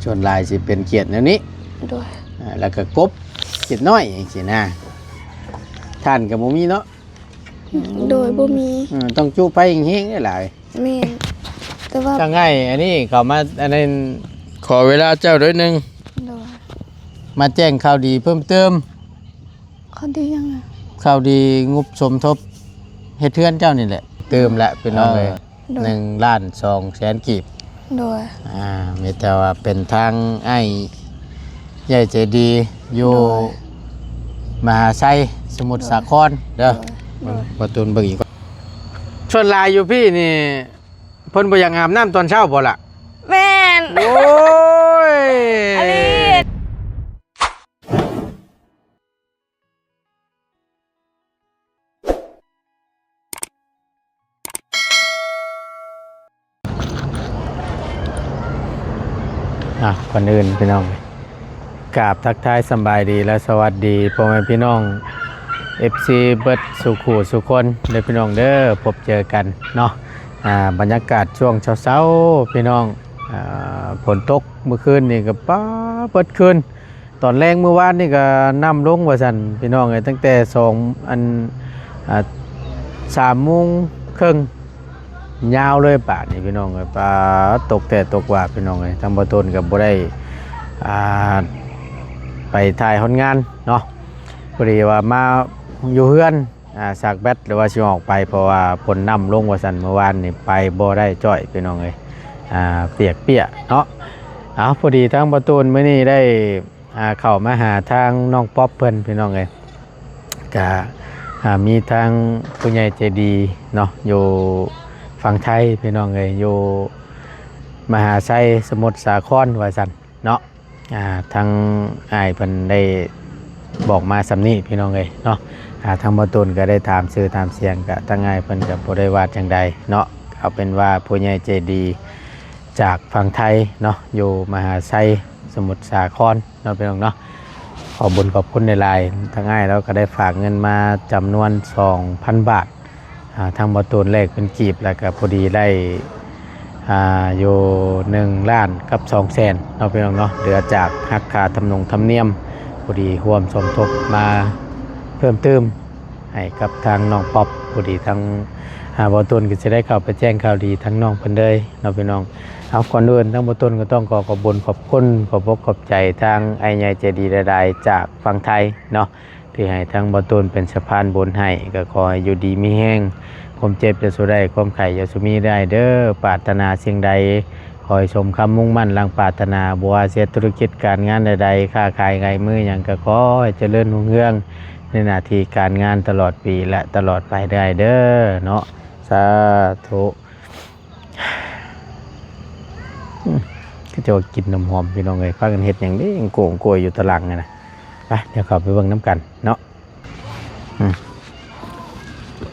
ສ່ວນຫຼາຍຊິເປັນຂຽດແນວນີ້ ໂດຍ ອ່າ ແລ້ວກໍກົບ ຂຽດນ້ອຍຈັ່ງຊີ້ນະ ຖ່ານກໍບໍ່ມີເນາະ ໂດຍ ບໍ່ມີ ເອີ ຕ້ອງຈຸໄຟແຮງໆຫຼາຍ ແມ່ນ ແຕ່ວ່າທາງອ້າຍອັນນີ້ເຂົ້າມາ ອັນນັ້ນ ຂໍເວລາເຈົ້າໜ້ອຍໜຶ່ງ ໂດຍ ມາແຈ້ງຂ່າວດີເພີ່ມເຕີມ ຂ່າວດີຫຍັງ? ຂ່າວດີງົບສົມທົບເຮັດເຮືອນເຈົ້ານີ້ແຫຼະ ຕື່ມລະພີ່ນ້ອງເອີຍ ເອີ ໂດຍ ໜຶ່ງລ້ານສອງແສນກີບ ໂດຍ ອ່າ ມີແຕ່ວ່າເປັນທາງອ້າຍໃຫຍ່ໃຈດີຢູ່ ໂດຍ ມະຫາໄຊ ສະໝຸດສາຄອນເດີ ໂດຍ ໂດຍ ບໍ່ຕູນເບິ່ງອີກ ສ່ວນຫຼາຍຢູ່ພີ້ນີ້ ເພິ່ນບໍ່ຢາກອາບນ້ຳຕອນເຊົ້າບໍ່ລະ? ແມ່ນ ໂອ້ຍ ອັນນີ້ ອ່ະ ກ່ອນອື່ນພີ່ນ້ອງ ກາບທັກທາຍສຳບາຍດີ ແລະ ສະຫວັດດີພໍ່ແມ່ພີ່ນ້ອງ ເອັຟຊີ ເບິດສູ່ຄູ່ສູ່ຄົນເດີພີ່ນ້ອງເດີ ພົບເຈີກັນເນາະ ອ່າ ບັນຍາກາດຊ່ວງເຊົ້າໆ ພີ່ນ້ອງ ອ່າ ຝົນຕົກມື້ຄືນນີ້ກໍ ປາ ເບິດຄືນ ຕອນແລງມື້ວານນີ້ກໍນ້ຳລົງວ່າຊັ້ນພີ່ນ້ອງເອີຍ ຕັ້ງແຕ່ສອງ ອັນ ອ່າ ສາມໂມງເຄິ່ງ ຍາວເລີຍບາດນີ້ພີ່ນ້ອງເອີຍ ປາ ຕົກແທ້ຕົກວ່າພີ່ນ້ອງເອີຍ ທາງບ່າວໂຕນກໍບໍ່ໄດ້ ອ່າ ໄປຖ່າຍຮອດງານເນາະ ພໍດີວ່າມາຢູ່ເຮືອນ ອ່າ ຊາກແບັດ ຫຼືວ່າຊິອອກໄປ ເພາະວ່າຝົນນ້ຳລົງວ່າຊັ້ນ ມື້ວານນີ້ໄປບໍ່ໄດ້ຈ້ອຍພີ່ນ້ອງເອີຍ ອ່າ ປຽກເປຍເນາະ ເອົາ ພໍດີທາງບ່າວໂຕນມື້ນີ້ໄດ້ ອ່າ ເຂົ້າມາຫາທາງນ້ອງປັອບເພິ່ນພີ່ນ້ອງເອີຍ ກະ ອ່າ ມີທາງຜູ້ໃຫຍ່ໃຈດີເນາະ ຢູ່ຝັ່ງໄທພີ່ນ້ອງເອີຍ ຢູ່ມະຫາໄຊ ສະໝຸດສາຄອນວ່າຊັ້ນເນາະ ອ່າ ທາງອ້າຍເພິ່ນໄດ້ບອກມາສ່ຳນີ້ພີ່ນ້ອງເອີຍເນາະ ອ່າ ທາງບ່າວໂຕນກໍໄດ້ຖາມຊື່ຖາມສຽງ ກະທາງອ້າຍເພິ່ນກໍບໍ່ໄດ້ວ່າຈັ່ງໃດເນາະ ເອົາເປັນວ່າຜູ້ໃຫຍ່ໃຈດີຈາກຝັ່ງໄທເນາະ ຢູ່ມະຫາໄຊ ສະໝຸດສາຄອນ ເນາະ ພີ່ນ້ອງເນາະ ຂອບບຸນຂອບຄຸນຫຼາຍໆ ທາງອ້າຍລາວກໍໄດ້ຝາກເງິນມາຈຳນວນສອງພັນບາດ ອ່າ ທາງບ່າວໂຕນແລກເປັນກີບ ແລ້ວກໍພໍດີໄດ້ ອ່າ ຢູ່ໜຶ່ງລ້ານກັບສອງແສນເນາະ ພີ່ນ້ອງເນາະ ເຫຼືອຈາກຫັກຄ່າທຳນົງທຳນຽມ ພໍດີຮ່ວມສົມທົບມາເພີ່ມຕື່ມໃຫ້ກັບທາງນ້ອງປັອບ ພໍດີທາງ ອ່າ ບ່າວໂຕນກໍຊິໄດ້ເຂົ້າໄປແຈ້ງຂ່າວດີທາງນ້ອງເພິ່ນເລີຍ ເນາະ ພີ່ນ້ອງ ເອົາ ກ່ອນອື່ນທາງບ່າວໂຕນກໍຕ້ອງຂໍຂອບບຸນຂອບຄຸນ ຂອບອົກຂອບໃຈທາງອ້າຍໃຫຍ່ໃຈດີຫຼາຍໆ ຈາກຝັ່ງໄທເນາະ ທີ່ໃຫ້ທາງບ່າວໂຕນເປັນສະພານບຸນໃຫ້ ກໍຂໍໃຫ້ຢູ່ດີມີແຮງ ຄວາມເຈັບຢ່າສູ່ໄດ້ ຄວາມໄຂ້ຢ່າສູ່ມີໄດ້ເດີ ປາດຖະໜາສິ່ງໃດ ຂໍໃຫ້ສົມຄຳມຸ່ງໝັ້ນດັ່ງປາດຖະໜາ ບໍ່ວ່າເຮັດທຸລະກິດການງານໃດໆ ຄ້າຂາຍຂາຍມືຫຍັງ ກໍຂໍໃຫ້ຈະເລີນຮຸ່ງເຮືອງ ໃນໜ້າທີ່ການງານຕະຫຼອດປີ ແລະ ຕະຫຼອດໄປໄດ້ເດີເນາະ ສາທຸ. ອືມ ເຂົາເຈົ້າກິນນ້ຳຫອມພີ່ນ້ອງເອີຍ ພາກັນເຮັດຫຍັງເດ້ ໂກງໂກຍຢູ່ຕາຫຼັງຫັ້ນນະ ໄປ ດຽວເຂົ້າໄປເບິ່ງນຳກັນເນາະ ອືມ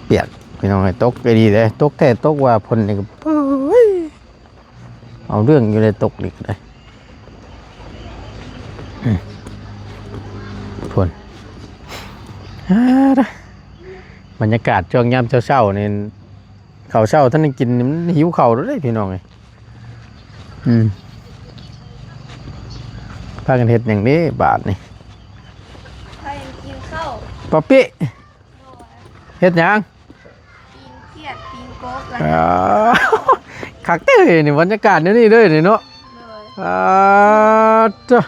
ປຽກພີ່ນ້ອງເອີຍ ຕົກອີ່ຫຼີເດ້ ຕົກແທ້ຕົກວ່າ ຝົນນີ້ກໍ ເອົາເລື່ອງຢູ່ເດ້ ຕົກນີ້ກໍໄດ້ ອືມ ພຸ້ນ ອ່າ ບັນຍາກາດຊ່ວງຍາມເຊົ້າໆນີ້ ເຂົ້າເຊົ້າທັນໄດ້ກິນ ມັນຫິວເຂົ້າໂລດເດ້ພີ່ນ້ອງເອີຍ ອືມ ພາກັນເຮັດຫຍັງເດ້ບາດນີ້ ພາກັນກິນເຂົ້າ ປະປິ ໂດຍ ເຮັດຫຍັງ? ປີ້ງຂຽດ ປີ້ງກົບ ອ່າ ຄັກເດ້ນີ້ ບັນຍາກາດແນວນີ້ເດ້ນີ້ເນາະ ໂດຍ ອ່າ ເຈົ້າ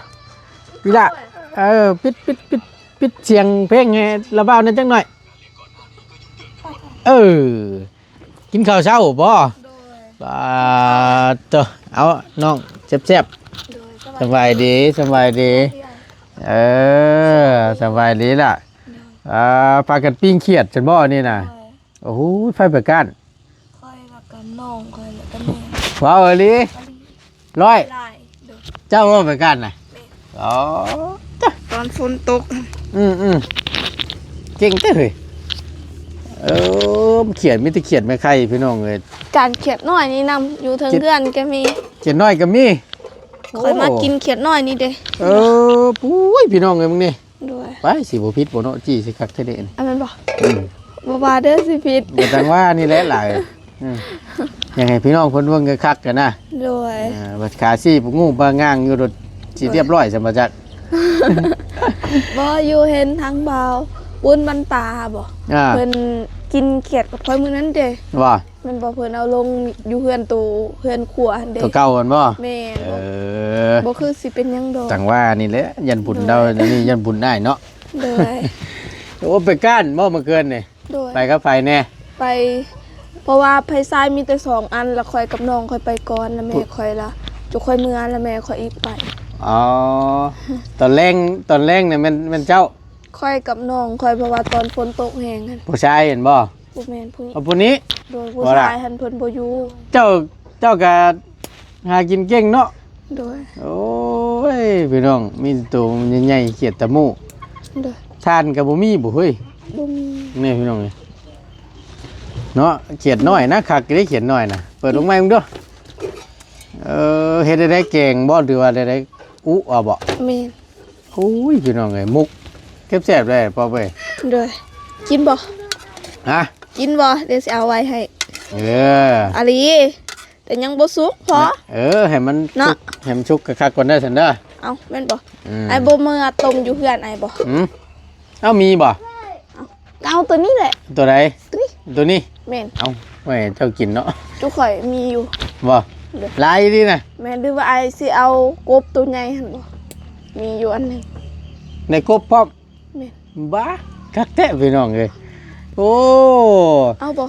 ອີ່ຫຼ້າ ເອີ ປິດ ປິດ ປິດ ປິດສຽງເພງໃຫ້ລະເບົາແດ່ຈັກໜ້ອຍ ເອີ ກິນເຂົ້າເຊົ້າບໍ່? ໂດຍ ປາດໂທ້ ເອົາ ນ້ອງແຊບໆ ໂດຍ ສະບາຍດີ ສະບາຍດີ ເອີ ສະບາຍດີລະ ໂດຍ ອ່າ ພາກັນປີ້ງຂຽດຊັ້ນບໍ່ນີ້ນະ? ໂດຍ ໂອ້ໂຫ ໃຜໄປກ້ານ? ຂ້ອຍແລ້ວກໍນ້ອງຂ້ອຍ ແລ້ວກໍແມ່ ເວົ້າອີ່ຫຼີ ອີ່ຫຼີ ຮ້ອຍ ຫຼາຍ ໂດຍ ເຈົ້າບໍ່ໄປກ້ານນະ? ອໍ ຕອນຝົນຕົກ ອືມໆ ເກັ່ງເດີ້ເຮີ້ຍ ເອີ ຂຽດ ມີແຕ່ຂຽດໄມ້ໄຜ່ພີ່ນ້ອງເອີຍ ການຂຽດນ້ອຍນີ້ນຳ ຢູ່ເທິງເຮືອນກໍມີ ຂຽດນ້ອຍກໍມີ ຂ້ອຍມັກກິນຂຽດນ້ອຍນີ້ເດ້ ເອີ ໂອ້ຍ ພີ່ນ້ອງເອີຍ ມຶງນີ້ ໂດຍ ໄປ ຊິບໍ່ຜິດບໍ່ເນາະ ຈີ້ຊິຄັກແທ້ເດນີ້ ອັນນັ້ນບໍ່? ອືມ ບໍ່ວ່າເດີ້ ຊິຜິດ ບໍ່ຕ້ອງວ່ານີ້ແຫຼະຫຼາຍ ອືມ ຢາກໃຫ້ພີ່ນ້ອງເພິ່ນເບິ່ງຄັກໆກັນນະ. ໂດຍ ເອີ ບັດຂາຊີ້ປະງູປະງ່າງຢູ່ໂລດ ຊິ ໂດຍ ລຽບຮ້ອຍຊັ້ນບໍ່ຈັກ. ບໍ່ ຢູ່ເຫັນທາງບ່າວປຸ້ນບັນຕາບໍ? ອ່າ ເພິ່ນກິນຂຽດກັບຂ້ອຍມື້ນັ້ນເດ້. ວ່າ ແມ່ນບໍ່? ເພິ່ນເອົາລົງຢູ່ເຮືອນໂຕ ເຮືອນຄົວຫັ້ນເດ້. ໂຕເກົ່າຫັ້ນບໍ່? ແມ່ນ. ເອີ ບໍ່ຄືຊິເປັນຫຍັງດອກ. ຈັ່ງວ່ານີ້ແຫຼະ ຢ້ານບຸນ ໂດຍ ລາວ ອັນນີ້ຢ້ານບຸນອ້າຍເນາະ. ໂດຍ ໂອ້ ໄປກ້ານບໍ່ມື້ຄືນນີ້? ໂດຍ ໄປກັບໃຜແດ່? ໄປ ເພາະວ່າໄພຊາຍມີແຕ່ສອງອັນ ລະຂ້ອຍກັບນ້ອງຂ້ອຍໄປກ່ອນ ລະແມ່ຂ້ອຍລະ ຈຸຂ້ອຍເມືອ ລະແມ່ຂ້ອຍອີກໄປ. ອໍ ຕອນແລງ ຕອນແລງນີ້ແມ່ນ ແມ່ນເຈົ້າ? ຂ້ອຍກັບນ້ອງຂ້ອຍ ເພາະວ່າຕອນຝົນຕົກແຮງຫັ້ນ. ຜູ້ຊາຍຫັ້ນບໍ່? ບໍ່ແມ່ນ ຜູ້ນີ້. ເອົາ ຜູ້ນີ້? ໂດຍ ຜູ້ຊາຍຫັ້ນເພິ່ນບໍ່ຢູ່. ເຈົ້າ ເຈົ້າກະຫາກິນເກັ່ງເນາະ. ໂດຍ ໂອ້ຍ ພີ່ນ້ອງ ມີໂຕໃຫຍ່ໆ ຂຽດຕະໝູ. ໂດຍ ຖ່ານກະບໍ່ມີບໍ່ເຮີ້ຍ? ບໍ່ມີ. ນີ້ພີ່ນ້ອງເອີຍ ເນາະ ຂຽດນ້ອຍນະ ຄັກເດ້ ຂຽດນ້ອຍນະ. ເປີດລົງໃໝ່ເບິ່ງດູ. ເອີ ເຮັດໄດ້ແກງບໍ່ ຫຼືວ່າໄດ້ ອຸເອົາບໍ່? ແມ່ນ. ໂອ້ຍ ພີ່ນ້ອງເອີຍ ໝົກແຊບໆເລີຍ ປອບເອີຍ. ໂດຍ ກິນບໍ່? ຮະ? ກິນບໍ່? ດຽວຊິເອົາໄວ້ໃຫ້. ເອີ ອາລີ ແຕ່ຍັງບໍ່ສຸກພໍ. ເອີ ໃຫ້ມັນ ເນາະ ສຸກ ໃຫ້ມັນສຸກຄັກໆກ່ອນເດີຊັ້ນເດີ. ເອົ້າ ແມ່ນບໍ່? ອືມ ອ້າຍບໍ່ເມືອຕົ້ມຢູ່ເຮືອນອ້າຍບໍ່? ອືມ ເອົ້າ ມີບໍ່? ເອົາ ກໍເອົາໂຕນີ້ແຫຼະ. ໂຕໃດ? ໂຕນີ້ ໂຕນີ້. ແມ່ນ. ເອົ້າ ໄວ້ໃຫ້ເຈົ້າກິນເນາະ. ຈຸຂ້ອຍມີຢູ່. ບໍ່? ໂດຍ ຫຼາຍອີ່ຫຼີນະ. ແມ່ນ. ຫຼືວ່າອ້າຍຊິເອົາກົບໂຕໃຫຍ່ຫັ້ນບໍ່? ມີຢູ່ອັນໜຶ່ງ. ໄດ້ກົບພ້ອມ? ແມ່ນ. ບ້າ ຄັກແທ້ພີ່ນ້ອງເອີຍ. ໂອ້ ເອົາບໍ່?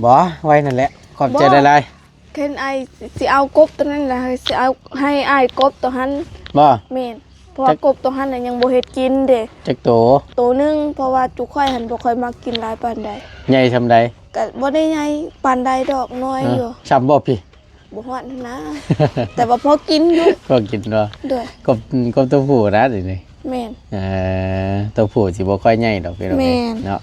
ບໍ່ ໄວ້ນັ້ນແຫຼະ ຂອບໃຈຫຼາຍໆ. ຄັນອ້າຍຊິເອົາກົບໂຕນັ້ນລະ ຊິເອົາໃຫ້ອ້າຍກົບໂຕຫັ້ນ. ບໍ່? ແມ່ນ. ເພາະວ່າກົບໂຕຫັ້ນນະຍັງບໍ່ເຮັດກິນເດ້. ຈັກໂຕ? ໂຕໜຶ່ງ ເພາະວ່າຈຸຂ້ອຍຫັ້ນບໍ່ຄ່ອຍມັກກິນຫຼາຍປານໃດ. ໃຫຍ່ສ່ຳໃດ? ກະບໍ່ໄດ້ໃຫຍ່ປານໃດດອກ ນ້ອຍຢູ່. ສ່ຳບໍ່ພີ້? ບໍ່ຮອດຫັ້ນນາ ແຕ່ວ່າພໍກິນຢູ່. ພໍກິນເນາະ. ໂດຍ. ກົບ ກົບໂຕຜູ້ນະນີ້. ແມ່ນ. ເອີ ໂຕຜູ້ຊິບໍ່ຄ່ອຍໃຫຍ່ດອກພີ່ນ້ອງເອີຍ ແມ່ນ ເນາະ.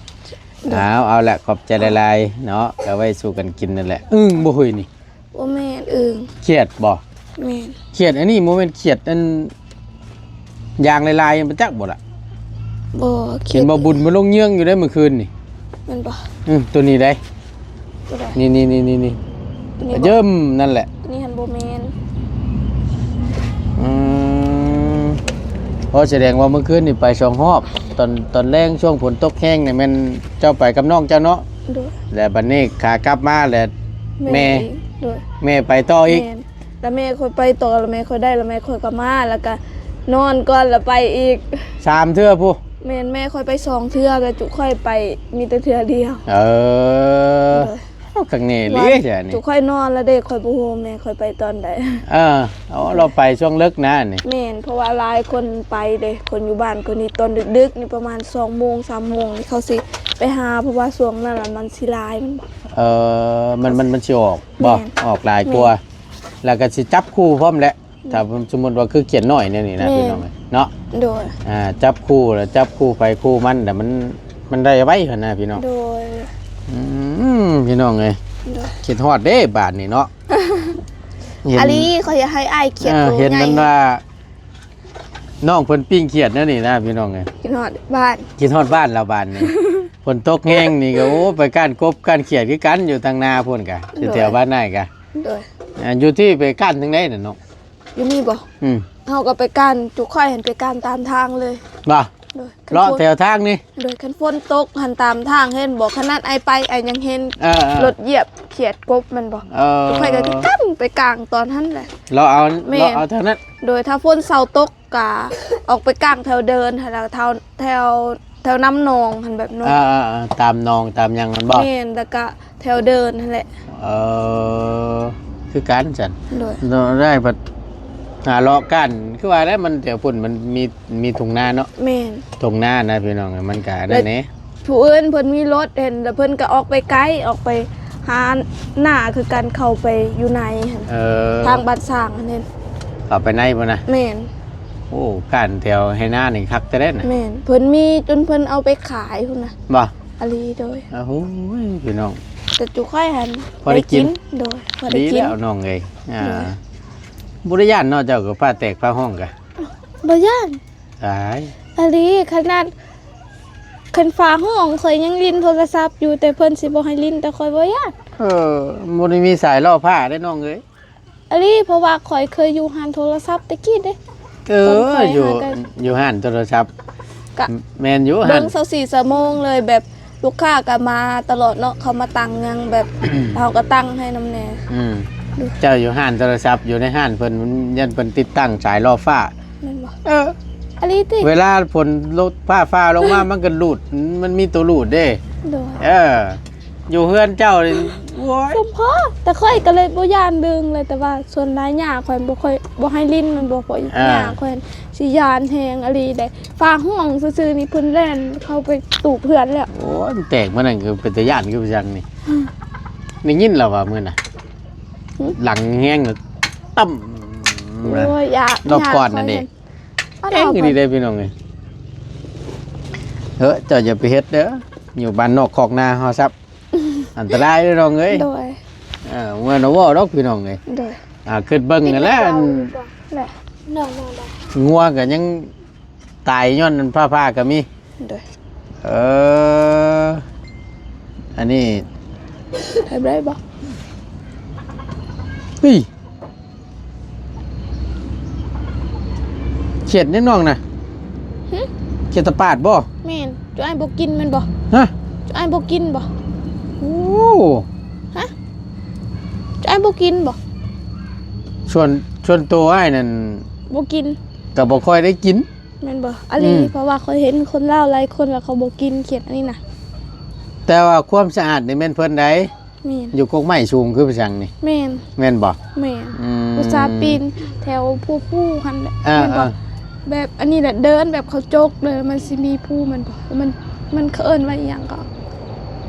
ໂດຍ. ເອົາ ເອົາລະ ຂອບໃຈຫຼາຍໆເນາະ ກະໄວ້ສູ່ກັນກິນນັ້ນແຫຼະ. ອຶ່ງບໍ່ເຮີ້ຍນີ້? ບໍ່ແມ່ນອຶ່ງ. ຂຽດບໍ່? ແມ່ນ. ຂຽດອັນນີ້ບໍ່ແມ່ນຂຽດອັນຢາງຫຼາຍໆ ມັນຈັກບໍ່ລະ? ບໍ່. ເຫັນບໍ່ ບຸນມາລົງເຍືອງຢູ່ເດ້ມື້ຄືນນີ້. ແມ່ນບໍ່? ອື ໂຕນີ້ເດ້. ໂຕໃດ? ນີ້ໆໆໆ ໂຕນີ້ບໍ່? ເຢິມ ນັ້ນແຫຼະ. ໂຕນີ້ຫັ້ນບໍ່ແມ່ນ. ອືມ ໂອ້ ສະແດງວ່າມື້ຄືນນີ້ໄປສອງຮອບ. ຕອນ ຕອນແລງຊ່ວງຝົນຕົກແຮງນີ້ແມ່ນເຈົ້າໄປກັບນ້ອງເຈົ້າເນາະ? ໂດຍ. ແລ້ວບັດນີ້ຂາກັບມາແລ້ວແມ່ ແມ່ອີກ. ໂດຍ. ແມ່ໄປຕໍ່ອີກ. ແມ່ນ. ລະແມ່ຂ້ອຍໄປຕໍ່ ລະແມ່ຂ້ອຍໄດ້ ລະແມ່ຂ້ອຍກໍມາ ລະກະນອນກ່ອນ ລະໄປອີກ. ສາມເທື່ອພຸ້ນ. ແມ່ນ. ແມ່ຂ້ອຍໄປສອງເທື່ອ ແຕ່ຈຸຂ້ອຍໄປມີແຕ່ເທື່ອດຽວ. ເອີ. ໂດຍ. ເອົາ ຄັກແນ່ເລີຍ ວ່າ ເທື່ອນີ້. ຈຸຂ້ອຍນອນລະເດ້ ຂ້ອຍບໍ່ຮູ້ວ່າແມ່ຂ້ອຍໄປຕອນໃດ. ເອີ. ເອົາ ລາວໄປຊ່ວງເລິກນະນີ້. ແມ່ນ. ເພາະວ່າຫຼາຍຄົນໄປເດ້ ຄົນຢູ່ບ້ານ ຄົນນີ້ຕອນດຶກໆນີ້ ປະມານສອງໂມງ ສາມໂມງນີ້ ເຂົາຊິໄປຫາ ເພາະວ່າຊ່ວງນັ້ນລະມັນຊິຫຼາຍ ມັນບໍ່. ເອີ ມັນ ມັນ ມັນຊິອອກບໍ່? ແມ່ນ. ອອກຫຼາຍກວ່າ. ແມ່ນ. ແລ້ວກໍຊິຈັບຄູ່ພ້ອມແຫຼະ. ຖ້າສົມມຸດວ່າຄືຂຽດນ້ອຍແນວນີ້ນະ ແມ່ນ ພີ່ນ້ອງເອີຍເນາະ. ໂດຍ. ອ່າ ຈັບຄູ່ລະ ຈັບຄູ່ໃຜຄູ່ມັນ ແຕ່ມັນ ມັນໄດ້ໄວຫັ້ນນະພີ່ນ້ອງ. ໂດຍ. ອືມ ພີ່ນ້ອງເອີຍ ໂດຍ. ຄິດຮອດເດ້ບາດນີ້ເນາະ. ເຫັນ ອາລີ ຂ້ອຍຢາກໃຫ້ອ້າຍຂຽດ ເອີ ໂຕໃຫຍ່ ເຫັນມັນວ່າ ນ້ອງເພິ່ນປີ້ງຂຽດແນວນີ້ນະພີ່ນ້ອງເອີຍ. ຄິດຮອດບ້ານ ຄິດຮອດບ້ານລະບາດນີ້. ຝົນຕົກແຮງນີ້ກໍ ໂອ້ ໄປກ້ານກົບກ້ານຂຽດຄືກັນ ຢູ່ທາງນາພຸ້ນກະ ຢູ່ແຖວ ໂດຍ ບ້ານອ້າຍກະ. ໂດຍ. ອ່າ ຢູ່ທີ່ໄປກ້ານທາງໃດນະນ້ອງ? ຢູ່ນີ້ບໍ່? ອືມ. ເຮົາກໍໄປກ້ານ ຈຸຂ້ອຍຫັ້ນໄປກ້ານຕາມທາງເລີຍ. ບໍ່? ໂດຍ. ເລາະແຖວທາງນີ້? ໂດຍ. ຄັນຝົນຕົກຫັ້ນຕາມທາງ ເຫັນບໍ່? ຂະໜາດອ້າຍໄປ ອ້າຍຍັງເຫັນ ເອີ ເອີ ລົດຢຽບຂຽດກົບແມ່ນບໍ່? ເອີ. ຈຸຂ້ອຍກໍຄືກັນໄປກ້ານຕອນຫັ້ນແຫຼະ. ເລາະເອົາ ແມ່ນ ເລາະເອົາແຖວນັ້ນ. ໂດຍ. ຖ້າຝົນເຊົາຕົກ ກະອອກໄປກ້າງແຖວເດີ່ນຫັ້ນລະ ແຖວ ແຖວ ແຖວນ້ຳໜອງຫັ້ນ ແບບໜອງ ອ່າ ຕາມໜອງຕາມຫຍັງຫັ້ນບໍ່? ແມ່ນ. ແລ້ວກະແຖວເດີ່ນຫັ້ນແຫຼະ. ເອີ ຄືກັນຊັ້ນ. ໂດຍ. ເນາະ ໄດ້ບັດ ອ່າ ເລາະກ້ານ ຄືວ່າແຫຼະ ມັນແຖວພຸ້ນມັນມີ ມີທົ່ງນາເນາະ. ແມ່ນ. ທົ່ງນານະພີ່ນ້ອງ ມັນກະນັ້ນແຫຼະ. ຜູ້ອື່ນເພິ່ນມີລົດເຫັນ ແລ້ວເພິ່ນກໍອອກໄປໄກ ອອກໄປຫາໜ້າຄືກັນ ເຂົ້າໄປຢູ່ໃນຫັ້ນ. ເອີ. ທາງບ້ານຊ້າງຫັ້ນເຫັນ. ເຂົ້າໄປໃນພຸ້ນນະ? ແມ່ນ. ໂອ້ ກ້ານແຖວໄຮ່ນານີ້ຄັກແທ້ເດ້ນະ. ແມ່ນ. ເພິ່ນມີຈົນເພິ່ນເອົາໄປຂາຍພຸ້ນນະ. ບໍ່? ອາລີ. ໂດຍ. ໂອ້ຍ ພີ່ນ້ອງ ແຕ່ຈຸຂ້ອຍຫັ້ນ ພໍໄດ້ກິນ. ໂດຍ. ພໍໄດ້ກິນ. ດີແລ້ວນ້ອງເອີຍ. ອ່າ. ໂດຍ. ບໍ່ໄດ້ຢ້ານເນາະ ເຈົ້າກໍຟ້າແຕກຟ້າຮ້ອງກະ. ບໍ່ຢ້ານ. ຕາຍ ອາລີ ຂະໜາດຄັນຟ້າຮ້ອງ ຂ້ອຍຍັງຫຼິ້ນໂທລະສັບຢູ່ ແຕ່ເພິ່ນຊິບໍ່ໃຫ້ຫຼິ້ນ ແຕ່ຂ້ອຍບໍ່ຢ້ານ. ເອີ ບໍ່ໄດ້ມີສາຍລໍ້ຟ້າເດ້ນ້ອງເອີຍ. ອີ່ຫຼີ ເພາະວ່າຂ້ອຍເຄີຍຢູ່ຮ້ານໂທລະສັບແຕ່ກີ້ເດ້. ເອີ ຕອນຂ້ອຍ ຢູ່ ຫາກໍ ຢູ່ຮ້ານໂທລະສັບ ກະ ແມ່ນຢູ່ ເບິ່ງ ຫັ້ນ ຊາວສີ່ຊົ່ວໂມງເລີຍ ແບບລູກຄ້າກໍມາຕະຫຼອດເນາະ ເຂົາມາຕັ້ງຫຍັງແບບ ເຮົາກໍຕັ້ງໃຫ້ນຳແດ່. ອືມ ເຈົ້າຢູ່ຮ້ານໂທລະສັບ ຢູ່ໃນຮ້ານເພິ່ນ ຢ້ານເພິ່ນຕິດຕັ້ງສາຍລໍ້ຟ້າ. ແມ່ນບໍ່? ເອີ ອີ່ຫຼີຕິ? ເວລາຝົນລົດຟ້າຟ້າລົງມາ ມັນກໍຫຼູດ ມັນມີຕົວຫຼູດເດ້. ໂດຍ ເອີ ຢູ່ເຮືອນເຈົ້ານີ້ ໂອ້ຍ ສົມພໍ ແຕ່ຂ້ອຍກໍເລີຍບໍ່ຢ້ານເບິ່ງເລີຍ ແຕ່ວ່າສ່ວນຫຼາຍຍ່າຂ້ອຍບໍ່ຄ່ອຍ ບໍ່ໃຫ້ຫຼິ້ນ ແມ່ນບໍ່? ເພາະ ອ່າ ຍ່າຂ້ອຍຊິຢ້ານແຮງອີ່ຫຼີເດ້. ຟ້າຮ້ອງຊື່ໆນີ້ ເພິ່ນແລ່ນເຂົ້າໄປຕູບເຮືອນແລ້ວ. ໂອ້ຍ ມັນແຕກມານັ້ນ ຄືເປັນຕາຢ້ານຄືຫຍັງນີ້. ອືມ ໄດ້ຍິນແລ້ວວ່າມື້ນະ ຫຶ? ຫຼັງແຮງ ຕັ້ມ ໂອ້ຍ ຢາກ ຮອບກ່ອນນັ້ນເດ້. ແຮງອີ່ຫຼີເດ້ພີ່ນ້ອງເອີຍ. ເອີ ເຈົ້າຢ່າໄປເຮັດເດີ ຢູ່ບ້ານນອກຄອກນາເຮົາຊັບ ອັນຕະລາຍເດີນ້ອງເອີຍ. ໂດຍ ເອີ ບໍ່ແມ່ນວ່າເວົ້າດອກພີ່ນ້ອງເອີຍ. ໂດຍ ອ່າ ຄິດເບິ່ງຫັ້ນແຫຼະ ແຫຼະ ງົວກໍຍັງຕາຍຍ້ອນຟ້າຜ່າກໍມີ. ໂດຍ ເອີ ອັນນີ້ ຖ່າຍບໍ່ໄດ້ບໍ່? ເຮີ້ຍ ຂຽດນີ້ນ້ອງນະ. ຫຶ? ຂຽດຕາປາດບໍ່? ແມ່ນ. ຈຸອ້າຍບໍ່ກິນແມ່ນບໍ່? ຮະ? ຈຸອ້າຍບໍ່ກິນບໍ່? ໂອ້ ຮະ? ຈຸອ້າຍບໍ່ກິນບໍ່? ສ່ວນ ສ່ວນໂຕອ້າຍນັ້ນ ບໍ່ກິນ ກໍບໍ່ຄ່ອຍໄດ້ກິນ. ແມ່ນບໍ່? ອາລີ ອືມ ເພາະວ່າຂ້ອຍເຫັນຄົນລາວຫຼາຍຄົນແລ້ວເຂົາບໍ່ກິນຂຽດອັນນີ້ນະ. ແຕ່ວ່າຄວາມສະອາດນີ້ແມ່ນເພິ່ນໃດ໋. ແມ່ນ. ຢູ່ກົກໄມ້ສູງຄືໄປສັງນີ້? ແມ່ນ. ແມ່ນບໍ່? ແມ່ນ. ອືມ ອຸດສ່າປີນແຖວພູໆຫັ້ນແຫຼະ. ອ່າ ແມ່ນບໍ່? ອ່າ ແບບອັນນີ້ແຫຼະ ເດີນແບບເຂົາຈົກເດີ ມັນຊິມີພູແມ່ນບໍ່? ມັນ ມັນເຂົາເອີ້ນວ່າອີ່ຫຍັງກໍ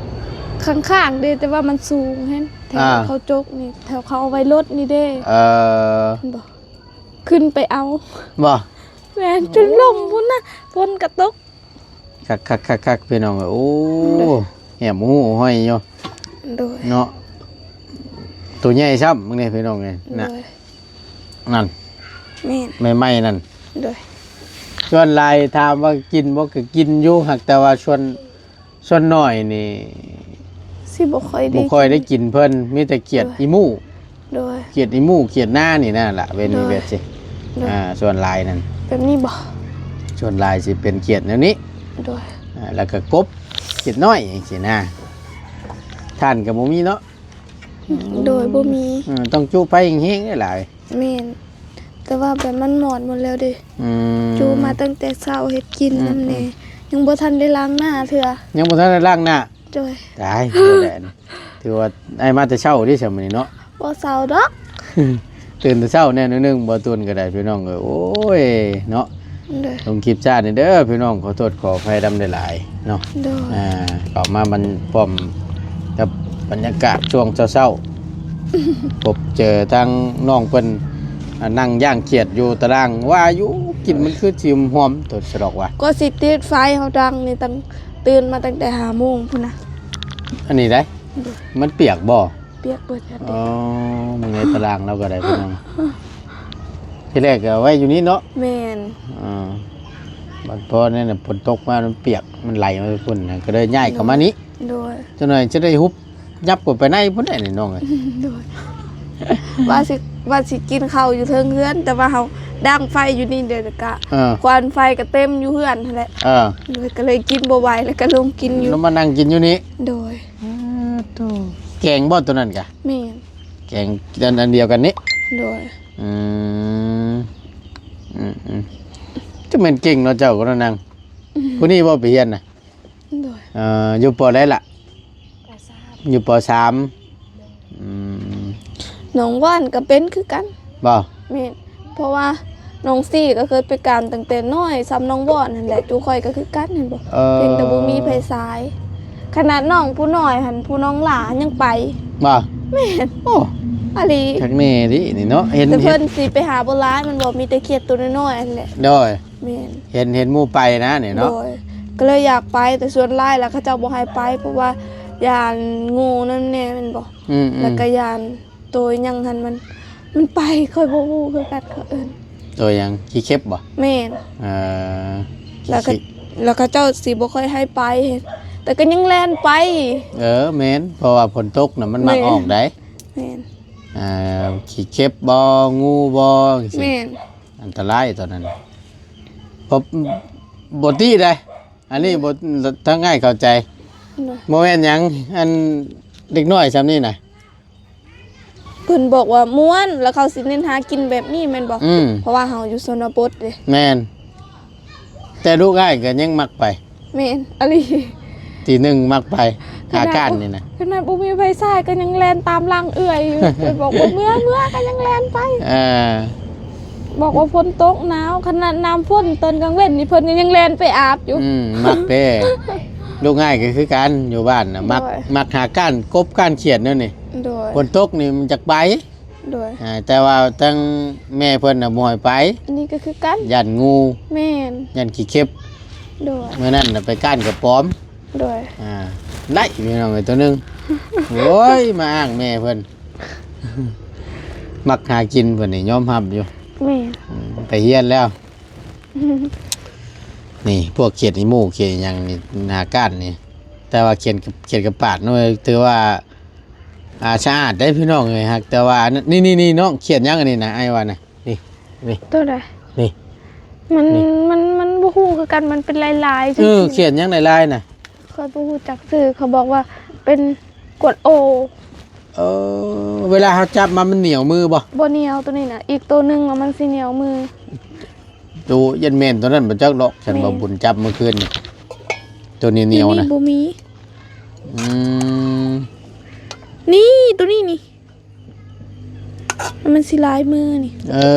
ຂ້າງໆເດ້ ແຕ່ວ່າມັນສູງແຮງ ແຖວ ອ່າ ເຂົາຈົກນີ້ ແຖວເຂົາເອົາໄວ້ລົດນີ້ເດ້. ເອີ ແມ່ນບໍ່? ຂຶ້ນໄປເອົາ. ບໍ່? ແມ່ນ ຈົນລົ້ມພຸ້ນນະ ຝົນກະຕົກ. ຄັກໆໆໆ ພີ່ນ້ອງເອີຍ. ໂອ້ ໂດຍ ແຫມຫູຫ້ອຍຢູ່. ໂດຍ ເນາະ ໂຕໃຫຍ່ຊ້ຳ ເບິ່ງແດ່ພີ່ນ້ອງເອີຍ. ໂດຍ ນະ ນັ້ນ ແມ່ນ ໃໝ່ໆນັ້ນ. ໂດຍ ສ່ວນຫຼາຍຖາມວ່າກິນບໍ່ ກໍກິນຢູ່ ຫາກແຕ່ວ່າສ່ວນ ສ່ວນໜ້ອຍນີ້ ຊິບໍ່ຄ່ອຍໄດ້ ບໍ່ຄ່ອຍໄດ້ກິນເພິ່ນ ມີແຕ່ຂຽດ ໂດຍ ອີ່ໝູ້. ໂດຍ ຂຽດອີ່ໝູ້ ຂຽດນານີ້ນະລະ ເປັນ ໂດຍ ແບບຊີ້. ໂດຍ ອ່າ ສ່ວນຫຼາຍນັ້ນ ແບບນີ້ບໍ່? ສ່ວນຫຼາຍຊິເປັນຂຽດແນວນີ້. ໂດຍ ອ່າ ແລ້ວກໍກົບ ຂຽດນ້ອຍຈັ່ງຊີ້ນະ. ຖ່ານກໍບໍ່ມີເນາະ? ໂດຍ ບໍ່ມີ. ເອີ ຕ້ອງຈຸໄຟແຮງໆຫຼາຍ. ແມ່ນ ແຕ່ວ່າແບບມັນມອດໝົດແລ້ວເດ້. ອືມ ຈຸມາຕັ້ງແຕ່ເຊົ້າ ເຮັດກິນ ອືມ ນຳແດ່. ອືມ ຍັງບໍ່ທັນໄດ້ລ້າງໜ້າເທື່ອ. ຍັງບໍ່ທັນໄດ້ລ້າງໜ້າ? ໂດຍ ຕາຍ ບໍ່ໄດ້ ຖືວ່າອ້າຍມາແຕ່ເຊົ້າເດ້ຊັ້ນມື້ນີ້ເນາະ. ບໍ່ເຊົ້າດອກ ຕື່ນແຕ່ເຊົ້າແດ່ໜ້ອຍໜຶ່ງ ບໍ່ຕຸນກໍໄດ້ ພີ່ນ້ອງເອີຍ. ໂອ້ຍ ເນາະ. ໂດຍ ລົງຄລິບຊ້າແດ່ເດີພີ່ນ້ອງ ຂໍໂທດຂໍອະໄພນຳຫຼາຍໆເນາະ. ໂດຍ ອ່າ ເຂົ້າມາມັນພ້ອມກັບບັນຍາກາດຊ່ວງເຊົ້າໆ ພົບເຈີທາງນ້ອງເພິ່ນ ອ່າ ນັ່ງຍ່າງຂຽດຢູ່ຕາລ່າງ ວ່າຢູ່ກິ່ນມັນຄືຊິຫອມ ໂຕສະດອກວ່າ ກໍຊິຕິດໄຟເຮົາດັງນີ້ ຕັ້ງ ຕື່ນມາຕັ້ງແຕ່ຫ້າໂມງພຸ້ນນະ. ອັນນີ້ໄດ໋ ໂດຍ ມັນປຽກບໍ່? ປຽກເບິດ. ອໍ ເບິ່ງໃນຕາລ່າງລາວກໍໄດ້ພີ່ນ້ອງ ທີແລກກໍເອົາໄວ້ຢູ່ນີ້ເນາະ. ແມ່ນ. ອ່າ ບັດພໍນັ້ນ ຝົນຕົກມາມັນປຽກ ມັນໄຫຼມາພຸ້ນນະ ກໍເລີຍຍ້າຍເຂົ້າມານີ້. ໂດຍ ຈັກໜ້ອຍຈະໄດ້ຮຸບ ຍັບເຂົ້າໄປໃນພຸ້ນແຫຼະນີ້ນ້ອງເອີຍ. ໂດຍ ວ່າຊິ ວ່າຊິກິນເຂົ້າຢູ່ເທິງເຮືອນ ແຕ່ວ່າເຮົາດັງໄຟຢູ່ນີ້ເດ້ ແລ້ວກະ ເອີ ຄວັນໄຟກໍເຕັມຢູ່ເຮືອນຫັ້ນແຫຼະ. ເອີ ໂດຍ ກໍເລີຍກິນບໍ່ໄຫວ ແລ້ວກໍລົງກິນຢູ່ ລົງມານັ່ງກິນຢູ່ນີ້. ໂດຍ ເອີ ໂຕ ແກງບໍ່ໂຕນັ້ນກະ? ແມ່ນ ແກງອັນ ອັນດຽວກັນນີ້. ໂດຍ ອືມ ອືມໆ ຈະແມ່ນເກັ່ງເນາະເຈົ້າກໍນະນາງ. ຜູ້ນີ້ບໍ່ໄປຮຽນນະ? ໂດຍ ເອີ ຢູ່ ປ.ໃດລະ? ປ.ສາມ ຢູ່ ປ.ສາມ. ອືມ ນ້ອງວ່ານກໍເປັນຄືກັນ. ບໍ່? ແມ່ນ ເພາະວ່ານ້ອງຊີກໍເຄີຍໄປການຕັ້ງແຕ່ນ້ອຍ ສ່ຳນ້ອງວ່ານຫັ້ນແຫຼະ. ຕູຂ້ອຍກໍຄືກັນ ເຫັນບໍ່? ເອີ ພຽງແຕ່ບໍ່ມີໄຟສາຍ. ຂະໜາດນ້ອງຜູ້ນ້ອຍຫັ້ນ ຜູ້ນ້ອງຫຼ້າຍັງໄປ. ບໍ່? ແມ່ນ. ໂອ້ ອີ່ຫຼີ ຄັກແນ່ເດນີ້ເນາະ. ເຫັນ ແຕ່ເພິ່ນ ເຫັນ ຊິໄປຫາບໍ່ຫຼາຍ ມັນບໍ່ ມີແຕ່ຂຽດໂຕນ້ອຍໆຫັ້ນແຫຼະ. ໂດຍ ແມ່ນ ເຫັນ ເຫັນໝູ່ໄປນະນີ້ເນາະ. ໂດຍ ກໍເລີຍຢາກໄປ ແຕ່ສ່ວນຫຼາຍແລ້ວເຂົາເຈົ້າບໍ່ໃຫ້ໄປ ເພາະວ່າຢ້ານງູນຳແດ່ແມ່ນບໍ່? ອືມໆ ແລ້ວກໍຢ້ານໂຕຫຍັງຫັ້ນ ມັນ ມັນໄປ ຂ້ອຍບໍ່ຮູ້ຄືກັນ ເຂົາເອີ້ນໂຕຫຍັງ? ຂີ້ເຂັບບໍ່? ແມ່ນ. ເອີ ແລ້ວກໍ ຂີ້ ແລ້ວເຂົາເຈົ້າຊິບໍ່ຄ່ອຍໃຫ້ໄປ. ແຕ່ກໍຍັງແລ່ນໄປ. ເອີ ແມ່ນ ເພາະວ່າຝົນຕົກນະ ມັນມັກ ແມ່ນ ອອກໄດ໋. ແມ່ນ. ອ່າ ຂີ້ເຂັບບໍ ງູບໍ ຈັ່ງຊີ້. ແມ່ນ. ອັນຕະລາຍຕອນນັ້ນ ບໍ່ ບໍ່ຕິໄດ໋. ອັນນີ້ບໍ່ ທາງອ້າຍເຂົ້າໃຈ. ໂດຍ. ບໍ່ແມ່ນຫຍັງ ອັນເດັກນ້ອຍຊ່ຳນີ້ນະ ເພິ່ນບອກວ່າມ່ວນ ແລ້ວເຂົາຊິເນັ້ນຫາກິນແບບນີ້ແມ່ນບໍ່? ອືມ ເພາະວ່າເຮົາຢູ່ຊົນນະບົດເດ້. ແມ່ນ. ແຕ່ລູກອ້າຍກໍຍັງມັກໄປ. ແມ່ນ ອີ່ຫຼີ. ທີໜຶ່ງມັກໄປ ຫາກ້ານນີ້ນະ. ຂະໜາດບໍ່ມີໄຟສາຍກໍຍັງແລ່ນຕາມຫຼັງເອື້ອຍຢູ່. ເພິ່ນບອກວ່າເມືອ ເມືອກໍຍັງແລ່ນໄປ. ເອີ ບອກວ່າຝົນຕົກໜາວ ຂະໜາດນ້ຳຝົນຕອນກາງເວັນນີ້ເພິ່ນກໍຍັງແລ່ນໄປອາບຢູ່. ອືມ ມັກເດ້. ລູກອ້າຍກໍຄືກັນ ຢູ່ບ້ານນະ ມັກ ໂດຍ ມັກຫາກ້ານກົບກ້ານຂຽດແນວນີ້. ໂດຍ. ຝົນຕົກນີ້ມັນຢາກໄປ. ໂດຍ. ອ່າ ແຕ່ວ່າທາງແມ່ເພິ່ນນະບໍ່ໃຫ້ໄປ. ອັນນີ້ກໍຄືກັນ ຢ້ານງູ. ແມ່ນ. ຢ້ານຂີ້ເຂັບ. ໂດຍ. ມື້ນັ້ນນະໄປກ້ານກະປອມ. ໂດຍ. ອ່າ ໄດ້ພີ່ນ້ອງເອີຍ ໂຕໜຶ່ງ. ໂອ້ຍ ມາອ້າງແມ່ເພິ່ນ ມັກຫາກິນເພິ່ນນີ້ຍອມຮັບຢູ່. ແມ່ນ. ອືມ ໄປຮຽນແລ້ວ. ນີ້ພວກຂຽດອີໂມຂຽດອີຫຍັງນີ້ ໜ້າກ້ານນີ້ ແຕ່ວ່າຂຽດ ຂຽດກະປາດເນາະ ຖືວ່າ ອ່າ ສະອາດໄດ໋ພີ່ນ້ອງເອີຍ. ຫາກແຕ່ວ່າອັນນີ້ ນີ້ ນີ້ນ້ອງ ຂຽດຫຍັງອັນນີ້ນະ ອ້າຍວ່ານະ ນີ້ ນີ້ ໂຕໃດ? ນີ້ ມັນ ນີ້ ມັນ ມັນບໍ່ຮູ້ຄືກັນ ມັນເປັນລາຍໆ ເອີ ຈັ່ງຊີ້. ຂຽດຫຍັງລາຍໆນະ? ຂ້ອຍບໍ່ຮູ້ຈັກຊື່ ເຂົາບອກວ່າເປັນກວດໂອ. ເອີ ເວລາເຮົາຈັບມາມັນໜຽວມືບໍ່? ບໍ່ໜຽວ ໂຕນີ້ນະ ອີກໂຕໜຶ່ງລະມັນຊິໜຽວມື. ໂຕ ຢ້ານແມ່ນໂຕນັ້ນບໍ່ຈັກດອກ ຄັນວ່າ ແມ່ນ ບຸນຈັບມື້ຄືນນີ້ ໂຕໜຽວໆນະ ໂຕນີ້ບໍ່ມີ. ອືມ ນີ້ ໂຕນີ້ນີ້ ມັນຊິລາຍມືນີ້. ເອີ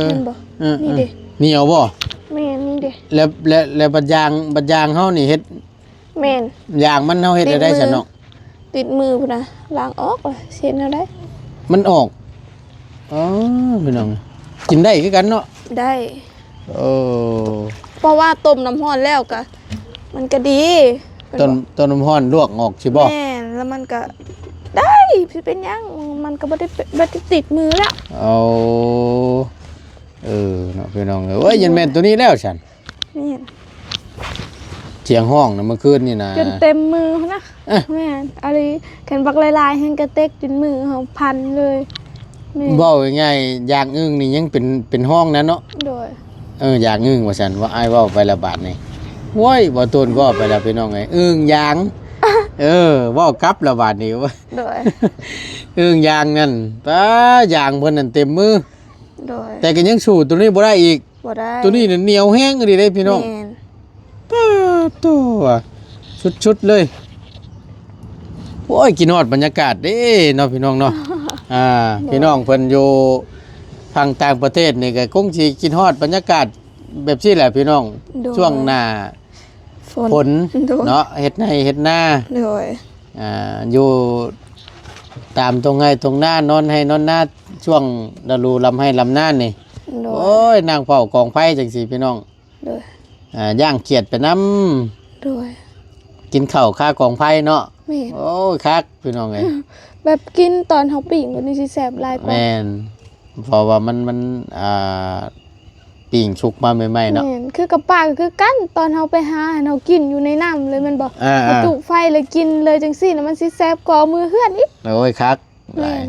ເຫັນບໍ່? ເອີ ນີ້ເດ້ ເອີ ໜຽວບໍ່? ແມ່ນ ນີ້ເດ້. ແລ້ວ ແລ້ວ ແລ້ວບັດຢາງ ບັດຢາງເຮົານີ້ເຮັດ ແມ່ນ ຢາງມັນເຮົາເຮັດແນວໃດຊັ້ນເນາະ? ຕິດມືພຸ້ນນະ ລ້າງອອກລະຊິເຮັດແນວໃດ? ມັນອອກ. ອໍ ພີ່ນ້ອງ ກິນໄດ້ຄືກັນເນາະ? ໄດ້. ເອີ ເພາະວ່າຕົ້ມນ້ຳຮ້ອນແລ້ວກະ ມັນກະດີ. ຕົ້ມ ຕົ້ມນ້ຳຮ້ອນລວກອອກຊິບໍ່? ແມ່ນ ແລ້ວມັນກະໄດ້ ຊິເປັນຫຍັງ ມັນກະບໍ່ໄດ້ ບໍ່ໄດ້ຕິດມືລະ. ເອົາ ເອີ ເນາະ ພີ່ນ້ອງເອີຍ. ໂອ້ຍ ຢ້ານແມ່ນໂຕນີ້ແລ້ວຊັ້ນ. ແມ່ນ. ສຽງຮ້ອງນະ ເມື່ອຄືນນີ້ນະ ຈົນເຕັມມືພຸ້ນນະ. ເອີ ແມ່ນ ອີ່ຫຼີ. ຄັນບັກຫຼາຍໆແຮງກະເຕັກຈົນມືເຮົາພັນເລີຍ. ແມ່ນ. ເວົ້າງ່າຍໆ ຢາງອຶ່ງນີ້ຍັງເປັນ ເປັນຮ້ອງນະເນາະ. ໂດຍ. ເອີ ຢາງອຶ່ງວ່າຊັ້ນ ວ່າອ້າຍເວົ້າໄປລະບາດນີ້. ໂອ້ຍ ບໍ່ໂຕນເວົ້າໄປລະ ພີ່ນ້ອງເອີຍ ອຶ່ງຢາງ. ເອີ ເວົ້າກັບລະບາດນີ້. ໂດຍ. ອຶ່ງຢາງນັ້ນ ປ້າ ຢາງເພິ່ນນັ້ນເຕັມມື. ໂດຍ. ແຕ່ກໍຍັງສູ້ໂຕນີ້ບໍ່ໄດ້ອີກ. ບໍ່ໄດ້. ໂຕນີ້ນະໜຽວແຮງອີ່ຫຼີເດ້ພີ່ນ້ອງ. ແມ່ນ. ປາດໂທ້ ສຸດໆເລີຍ. ໂອ້ຍ ກິນຮອດບັນຍາກາດເດ້ເນາະ ພີ່ນ້ອງເນາະ. ອ່າ ໂດຍ. ພີ່ນ້ອງເພິ່ນຢູ່ຝັ່ງຕ່າງປະເທດນີ້ກໍຄົງຊິກິນຮອດບັນຍາກາດແບບຊີ້ແຫຼະ ພີ່ນ້ອງ. ໂດຍ. ຊ່ວງໜ້າ ຝົນ ຝົນ ໂດຍ ເນາະ ເຮັດໄຮ່ເຮັດນາ. ໂດຍ. ອ່າ ຢູ່ຕາມທົ່ງໄຮ່ທົ່ງນາ ນອນໄຮ່ນອນນາ ຊ່ວງລະດູລຳໄຮ່ລຳນານີ້. ໂດຍ. ໂອ້ຍ ນັ່ງເຝົ້າກອງໄຟຈັ່ງຊີ້ ພີ່ນ້ອງ. ໂດຍ. ອ່າ ຢ້າງຂຽດໄປນຳ. ໂດຍ. ກິນເຂົ້າຄາກອງໄຟເນາະ. ແມ່ນ. ໂອ້ຍ ຄັກ ພີ່ນ້ອງເອີຍ. ແບບກິນຕອນເຮົາປີ້ງໂຕນີ້ຊິແຊບຫຼາຍກວ່າ. ແມ່ນ. ເພາະວ່າມັນ ມັນ ອ່າ ປີ້ງສຸກມາໃໝ່ໆເນາະ. ແມ່ນ. ຄືກັບປາກໍຄືກັນ ຕອນເຮົາໄປຫາຫັ້ນ ເຮົາກິນຢູ່ໃນນ້ຳເລີຍແມ່ນບໍ່? ອ່າໆ ເຮົາຈຸໄຟແລ້ວກິນເລີຍຈັ່ງຊີ້ນະ ມັນຊິແຊບກວ່າເອົາມືເຮືອນອີກ. ໂອ້ຍ ຄັກ. ແມ່ນ.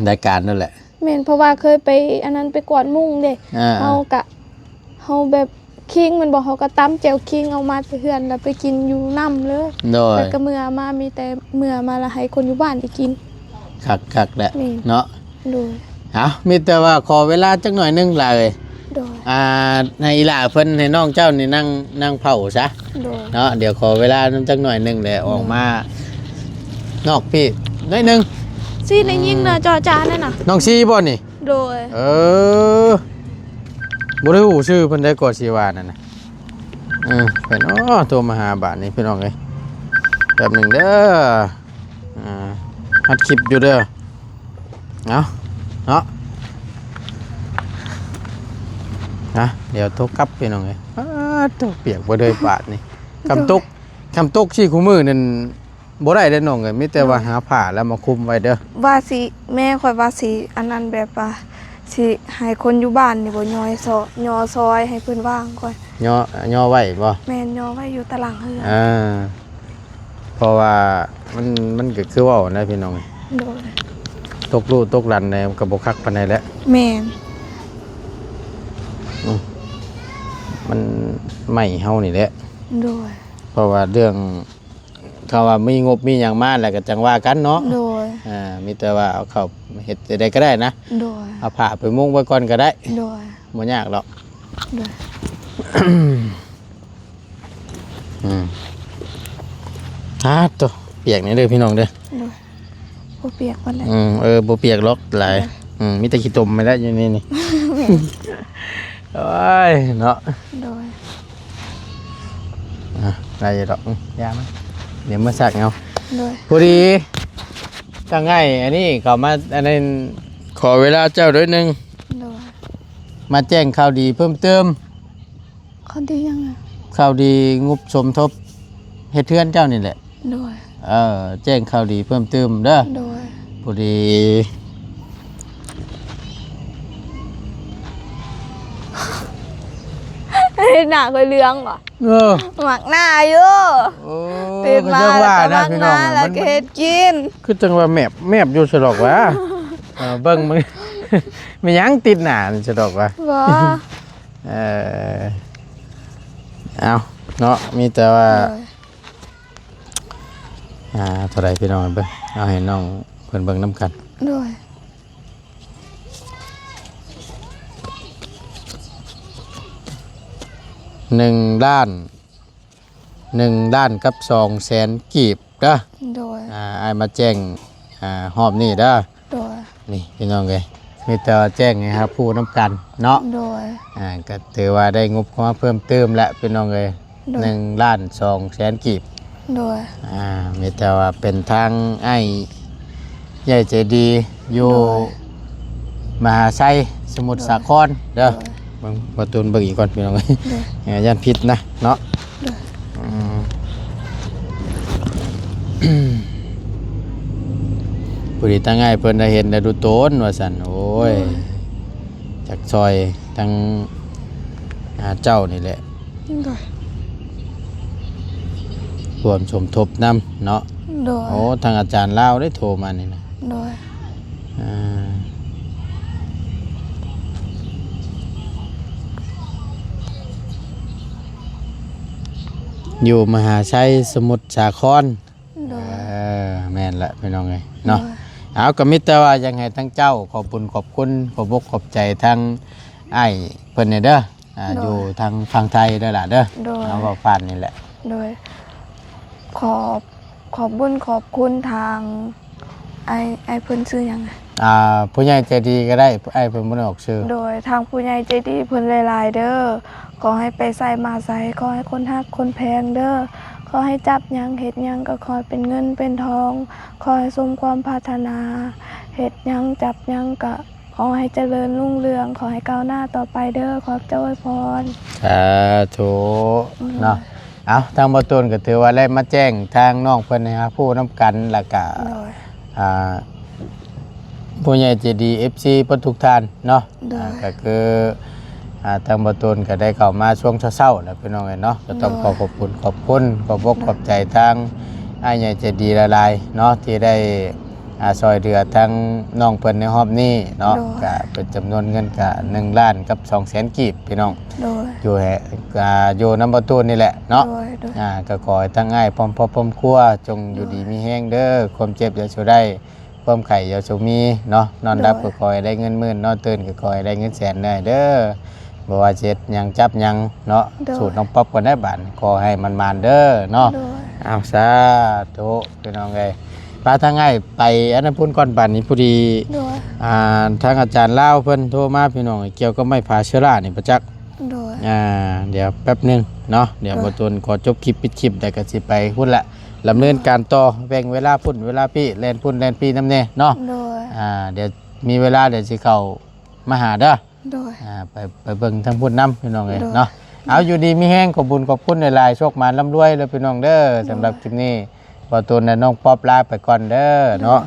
ຫຼາຍ ລາຍການນັ້ນແຫຼະ. ແມ່ນ ເພາະວ່າເຄີຍໄປອັນນັ້ນ ໄປກວດມຸ້ງເດ້. ອ່າໆ ເຮົາກະ ເຮົາແບບຄີງແມ່ນບໍ່ ເຮົາກໍຕຳແຈ່ວຄີງເອົາມາແຕ່ເຮືອນ ແລ້ວໄປກິນຢູ່ນ້ຳເລີຍ. ໂດຍ. ແລ້ວກໍເມືອມາ ມີແຕ່ເມືອມາແລ້ວໃຫ້ຄົນຢູ່ບ້ານໄດ້ກິນ. ຄັກໆແຫຼະ. ແມ່ນ. ເນາະ. ໂດຍ. ເອົາ ມີແຕ່ວ່າຂໍເວລາຈັກໜ້ອຍໜຶ່ງຫຼາຍເອີຍ. ໂດຍ. ອ່າ ໃຫ້ອີຫຼ້າເພິ່ນ ໃຫ້ນ້ອງເຈົ້ານີ້ນັ່ງ ນັ່ງເຝົ້າຊະ. ໂດຍ. ເນາະ ດຽວຂໍເວລານຳຈັກໜ້ອຍໜຶ່ງແຫຼະ ອອກມານອກພີ້ໜ້ອຍໜຶ່ງ. ຊີໄດ້ຍິນນະ ອືມ ຈໍຈານັ້ນນະ ນ້ອງຊີບໍ່ນີ້? ໂດຍ. ເອີ ບໍ່ໄດ້ຮູ້ຊື່ເພິ່ນໄດ້ ກໍຊິວ່ານັ້ນນະ. ເອີ ເພິ່ນ ອໍ ໂທມາຫາບາດນີ້ພີ່ນ້ອງເອີຍ ແປັບໜຶ່ງເດີ. ອ່າ ອັດຄລິບຢູ່ເດີ. ເອົາເນາະ ອ່າ ດຽວໂທກັບພີ່ນ້ອງເອີຍ. ປາດໂທ້ ປຽກເບິດເລີຍບາດນີ້. ໂດຍ. ຄຳຕົກ ຄຳຕົກຊິຄູ່ມື້ນັ້ນ ບໍ່ໄດ້ເດ້ນ້ອງເອີຍ ມີແຕ່ວ່າ ໂດຍ ຫາຜ້າແລ້ວມາຄຸມໄວ້ເດີ. ວ່າຊິ ແມ່ຂ້ອຍວ່າຊິອັນນັ້ນ ແບບວ່າ ຊິໃຫ້ຄົນຢູ່ບ້ານນີ້ບໍ່ ຍໍຊອ ຍໍຊອຍໃຫ້ເພິ່ນວາງກ່ອນ. ຍໍ ຍໍໄວ້ບໍ່? ແມ່ນ ຍໍໄວ້ຢູ່ຕາລ່າງເຮືອນ. ເອີ ເພາະວ່າມັນ ມັນກໍຄືເວົ້ານະພີ່ນ້ອງ. ໂດຍ. ຕົກລູກຕົກຫຼັນແດ່ ມັນກໍບໍ່ຄັກປານໃດແຫຼະ. ແມ່ນ. ອືມ ມັນໄມ້ເຮົານີ້ແຫຼະ. ໂດຍ. ເພາະວ່າເລື່ອງ ເຂົາວ່າມີງົບມີຫຍັງມາແລ້ວກໍຈັ່ງວ່າກັນເນາະ. ໂດຍ. ອ່າ ມີແຕ່ວ່າເອົາເຂົ້າເຮັດຈັ່ງໃດກໍໄດ້ນະ. ໂດຍ. ເອົາຜ້າໄປມຸງໄວ້ກ່ອນກໍໄດ້. ໂດຍ. ບໍ່ຍາກດອກ. ໂດຍ. ອືມ ອາ ໂຕ ປຽກນີ້ເດີພີ່ນ້ອງເດີ. ໂດຍ. ບໍ່ປຽກປານໃດ. ອືມ ເອີ ບໍ່ປຽກດອກຫຼາຍ. ໂດຍ. ອືມ ມີແຕ່ຂີ້ຕົມໄປແລ້ວຢູ່ໃນນີ້. ໂອ້ຍເນາະ. ໂດຍ. ອ່ະ ໄດ້ຢູ່ດອກ. ອືມ ຢ່າມາ ດຽວມາຊັກເອົາ. ໂດຍ. ພໍດີທາງອ້າຍອັນນີ້ເຂົ້າມາ ອັນນັ້ນ ຂໍເວລາເຈົ້າໜ້ອຍໜຶ່ງ. ໂດຍ. ມາແຈ້ງຂ່າວດີເພີ່ມເຕີມ. ຂ່າວດີຫຍັງອະ? ຂ່າວດີງົບສົມທົບເຮັດເຮືອນເຈົ້ານີ້ແຫຼະ. ໂດຍ. ເອີ ແຈ້ງຂ່າວດີເພີ່ມເຕີມເດີ. ໂດຍ. ພໍດີ ເຮັດໜ້າຂ້ອຍເຫຼືອງບໍ່? ເອີ ມັກໜ້າຢູ່. ໂອ້ ຕື່ນມາແລ້ວກໍມັກໜ້າ ແລ້ວກໍເຮັດກິນ. ຄືຈັ່ງວ່າແມບ ແມບຢູ່ຊະດອກຫວາ. ເອີ ເບິ່ງ ເບິ່ງ ແມ່ນຫຍັງຕິດໜ້າຊະດອກຫວາ. ບໍ່. ເອີ ເອົາເນາະ ມີແຕ່ວ່າ ໂດຍ. ອ່າ ເທົ່າໃດພີ່ນ້ອງເບິ່ງ ເອົາໃຫ້ນ້ອງເພິ່ນເບິ່ງນຳກັນ. ໂດຍ. ໜຶ່ງລ້ານ ໜຶ່ງລ້ານກັບສອງແສນກີບເດີ. ໂດຍ. ອ່າ ອ້າຍມາແຈ້ງ ອ່າ ຮອບນີ້ເດີ. ໂດຍ. ນີ້ພີ່ນ້ອງເອີຍ ມີແຕ່ວ່າແຈ້ງໃຫ້ຮັບຮູ້ນຳກັນເນາະ. ໂດຍ. ອ່າ ກໍຖືວ່າໄດ້ງົບເຂົ້າມາເພີ່ມເຕີມແລ້ວພີ່ນ້ອງເອີຍ. ໂດຍ. ໜຶ່ງລ້ານສອງແສນກີບ. ໂດຍ. ອ່າ ມີແຕ່ວ່າເປັນທາງອ້າຍໃຫຍ່ໃຈດີຢູ່ ໂດຍ ມະຫາໄຊ ສະໝຸດສາຄອນເດີ. ໂດຍ. ເບິ່ງ ບໍ່ຕູນເບິ່ງອີກກ່ອນພີ່ນ້ອງເອີຍ. ໂດຍ. ເອີ ຢ້ານຜິດນະເນາະ. ໂດຍ. ອືມ ພໍດີທາງອ້າຍເພິ່ນໄດ້ເຫັນໄດ້ດູໂຕນວ່າຊັ້ນ. ໂອ້ຍ ໂດຍ. ຈັກຊ່ອຍທາງ ອ່າ ເຈົ້ານີ້ແຫຼະ. ໂດຍ. ຮ່ວມສົມທົບນຳເນາະ. ໂດຍ. ໂອ້ ທາງອາຈານລາວໄດ້ໂທມານີ້ນະ. ໂດຍ. ອ່າ ຢູ່ມະຫາໄຊ ສະໝຸດສາຄອນ. ໂດຍ. ເອີ ແມ່ນລະພີ່ນ້ອງເອີຍເນາະ. ໂດຍ. ເອົາ ກໍມີແຕ່ວ່າຢາກໃຫ້ທັງເຈົ້າຂອບບຸນຂອບຄຸນ ຂອບອົກຂອບໃຈທາງອ້າຍເພິ່ນແດ່ເດີ. ອ່າ ໂດຍ. ຢູ່ທາງຝັ່ງໄທເດີຫຼະເດີ. ໂດຍ. ເອົາ ເວົ້າຜ່ານນີ້ແຫຼະ. ໂດຍ. ຂອບ ຂອບບຸນຂອບຄຸນທາງ ອ້າຍ ອ້າຍເພິ່ນຊື່ຫຍັງ? ອ່າ ຜູ້ໃຫຍ່ໃຈດີກໍໄດ້ ອ້າຍເພິ່ນບໍ່ໄດ້ອອກຊື່. ໂດຍ. ທາງຜູ້ໃຫຍ່ໃຈດີເພິ່ນຫຼາຍໆເດີ. ຂໍໃຫ້ໄປໃສມາໃສ ຂໍໃຫ້ຄົນຮັກຄົນແພງເດີ. ຂໍໃຫ້ຈັບຫຍັງເຮັດຫຍັງກໍຂໍໃຫ້ເປັນເງິນເປັນທອງ. ຂໍໃຫ້ສົມຄວາມປາດຖະໜາ ເຮັດຫຍັງຈັບຫຍັງກໍຂໍໃຫ້ຈະເລີນຮຸ່ງເຮືອງ ຂໍໃຫ້ກ້າວໜ້າຕໍ່ໄປເດີ. ຂໍເຈົ້າອວຍພອນ. ສາທຸ. ໂດຍ. ເນາະ. ເອົາ ທາງບໍ່ຕູນກໍຖືວ່າໄດ້ມາແຈ້ງທາງນ້ອງເພິ່ນໃຫ້ຮັບຮູ້ນຳກັນ ແລ້ວກະ ໂດຍ. ອ່າ ຜູ້ໃຫຍ່ໃຈດີ ເອັຟຊີ ເບິດທຸກທ່ານເນາະ. ໂດຍ. ອ່າ ກໍຄື ອ່າ ທາງບໍ່ຕູນກໍໄດ້ເຂົ້າມາຊ່ວງເຊົ້າໆແລ້ວພີ່ນ້ອງເອີຍເນາະ. ກໍຕ້ອງ ໂດຍ. ຂໍຂອບຄຸນຂອບຄຸນ ຂອບອົກ ໂດຍ. ຂອບໃຈທາງອ້າຍໃຫຍ່ໃຈດີຫຼາຍໆເນາະ ທີ່ໄດ້ ອ່າ ຊ່ອຍເຫຼືອທາງນ້ອງເພິ່ນໃນຮອບນີ້ເນາະ. ໂດຍ. ກະເປັນຈຳນວນເງິນກະໜຶ່ງລ້ານກັບສອງແສນກີບພີ່ນ້ອງ. ໂດຍ. ຢູ່ໃຫ້ ກະຢູ່ນຳບໍ່ຕູນນີ້ແຫຼະເນາະ. ໂດຍ ໂດຍ. ອ່າ ກະຂໍໃຫ້ທາງອ້າຍພ້ອມຄອບພ້ອມຄົວ ຈົ່ງຢູ່ ໂດຍ. ດີມີແຮງເດີ. ຄວາມເຈັບຢ່າສູ່ໄດ້ ຄວາມໄຂ້ຢ່າສູ່ມີເນາະ. ນອນຫຼັບ ໂດຍ. ກໍຂໍໃຫ້ໄດ້ເງິນໝື່ນ ນອນຕື່ນກໍຂໍໃຫ້ໄດ້ເງິນແສນເດີ. ບໍ່ວ່າຊິເຮັດຫຍັງຈັບຫຍັງເນາະ. ໂດຍ. ສູ້ນ້ອງປັອບກ່ອນໄດ້ບາດນີ້ ຂໍໃຫ້ໝານໆເດີເນາະ. ໂດຍ. ເອົາ ສາທຸ. ພີ່ນ້ອງເອີຍ ປາທາງອ້າຍໄປອັນນັ້ນພຸ້ນກ່ອນ ບາດນີ້ພໍດີ ໂດຍ. ອ່າ ທາງອາຈານລາວເພິ່ນໂທມາພີ່ນ້ອງ ກ່ຽວກັບໄມ້ຜາເຊື້ອລານີ້ປະຈັກ. ໂດຍ. ອ່າ ດຽວແປັບໜຶ່ງເນາະ ດຽວ ໂດຍ. ບໍ່ຕູນຂໍຈົບຄລິບ ປິດຄລິບ ແລ້ວກໍຊິໄປພຸ້ນລະ ດຳເນີນການຕໍ່. ໂດຍ. ແບ່ງເວລາພຸ້ນເວລາພີ້ ແລ່ນພຸ້ນແລ່ນພີ້ນຳແດ່ເນາະ. ໂດຍ. ອ່າ ດຽວມີເວລາດຽວຊິເຂົ້າມາຫາເດີ. ໂດຍ. ອ່າ ໄປ ໄປເບິ່ງທາງພຸ້ນນຳພີ່ນ້ອງເອີຍ ໂດຍ. ເນາະ. ເອົາ ຢູ່ດີມີແຮງ ຂອບບຸນຂອບຄຸນຫຼາຍໆ ໂຊກໝານລ່ຳລວຍເດີພີ່ນ້ອງເດີ. ໂດຍ. ສຳລັບຄລິບນີ້ ບ່າວຕູນ ແລະ ນ້ອງປັອບລາໄປກ່ອນເດີເນາະ. ໂດ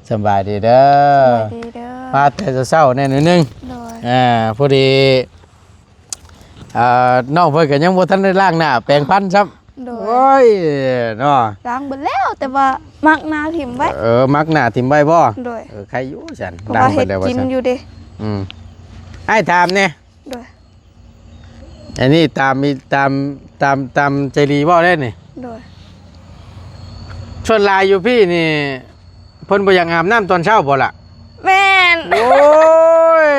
ຍ. ສະບາຍດີເດີ. ສະບາຍດີເດີ. ມາແຕ່ເຊົ້າໆແດ່ໜ້ອຍໜຶ່ງ. ໂດຍ ອ່າ ພໍດີ ອ່າ ນ້ອງເພິ່ນກໍຍັງບໍ່ທັນໄດ້ລ້າງໜ້າແປງຟັນຊ້ຳ. ໂດຍ ໂອ້ຍ ເນາະ ລ້າງເບິດແລ້ວ ແຕ່ວ່າໝັກໜ້າຖິ້ມໄວ້. ເອີ ໝັກໜ້າຖິ້ມໄວ້ບໍ່? ໂດຍ ເອີ ໃຄຢູ່ຊັ້ນ ເພາະວ່າເຮັດກິນຢູ່ເດ້. ອືມ ອ້າຍຖາມແດ່. ໂດຍ ອັນນີ້ຕາມ ຕາມ ຕາມ ຕາມໃຈດີເວົ້າໄດ້ນີ້. ໂດຍ ສ່ວນຫຼາຍຢູ່ພີ້ນີ້ ເພິ່ນບໍ່ຢາກອາບນ້ຳຕອນເຊົ້າບໍ່ລະ? ແມ່ນ ໂອ້ຍ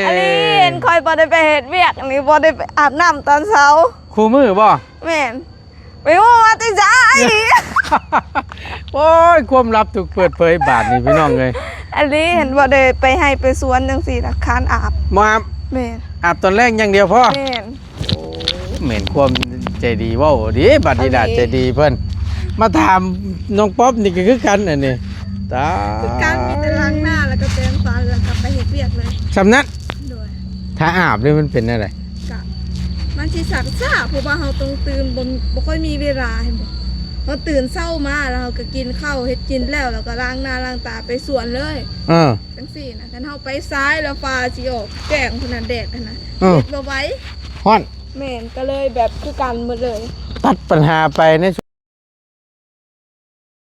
ອັນນີ້ເຫັນຂ້ອຍບໍ່ໄດ້ໄປເຮັດວຽກນີ້ ບໍ່ໄດ້ໄປອາບນ້ຳຕອນເຊົ້າ. ຄູ່ມື້ບໍ່? ແມ່ນ ໄປຮູ້ມາແຕ່ໃສ? ໂອ້ຍ ຄວາມລັບຖືກເປີດເຜີຍບາດນີ້ພີ່ນ້ອງເອີຍ. ອັນນີ້ເຫັນບໍ່ໄດ້ໄປໄຮ່ໄປສວນຈັ່ງຊີ້ລະ ຄານອາບ. ບໍ່ອາບ? ແມ່ນ ອາບຕອນແລງຢ່າງດຽວພໍ. ແມ່ນ ໂອ້ ແມ່ນຄວາມໃຈດີເວົ້າເດ້ ບັດນີ້ລະໃຈດີເພິ່ນ. ມາຖາມນ້ອງປັອບນີ້ກໍຄືກັນ ອັນນີ້ຕາ ຄືກັນ ມີແຕ່ລ້າງໜ້າ ແລ້ວກໍແປງຟັນ ແລ້ວກໍໄປເຮັດວຽກເລີຍ ສ່ຳນັ້ນ. ໂດຍ ຖ້າອາບນີ້ມັນເປັນແນວໃດ? ກະມັນຊິຊັກຊ້າ ເພາະວ່າເຮົາຕ້ອງຕື່ນ ບໍ່ ບໍ່ຄ່ອຍມີເວລາ ເຫັນບໍ່? ເຮົາຕື່ນເຊົ້າມາ ແລ້ວເຮົາກໍກິນເຂົ້າ ເຮັດກິນແລ້ວ ແລ້ວກໍລ້າງໜ້າລ້າງຕາໄປສວນເລີຍ. ເອີ ຈັ່ງຊີ້ນະ ຄັນເຮົາໄປສາຍແລ້ວຟ້າຊິອອກແຈ້ງພຸ້ນນະ ແດດຫັ້ນນະ. ເອີ ເຮັດບໍ່ໄຫວ ຮ້ອນ. ແມ່ນ ກໍເລີຍແບບຄືກັນໝົດເລີຍ ຕັດປັນຫາໄປໃນ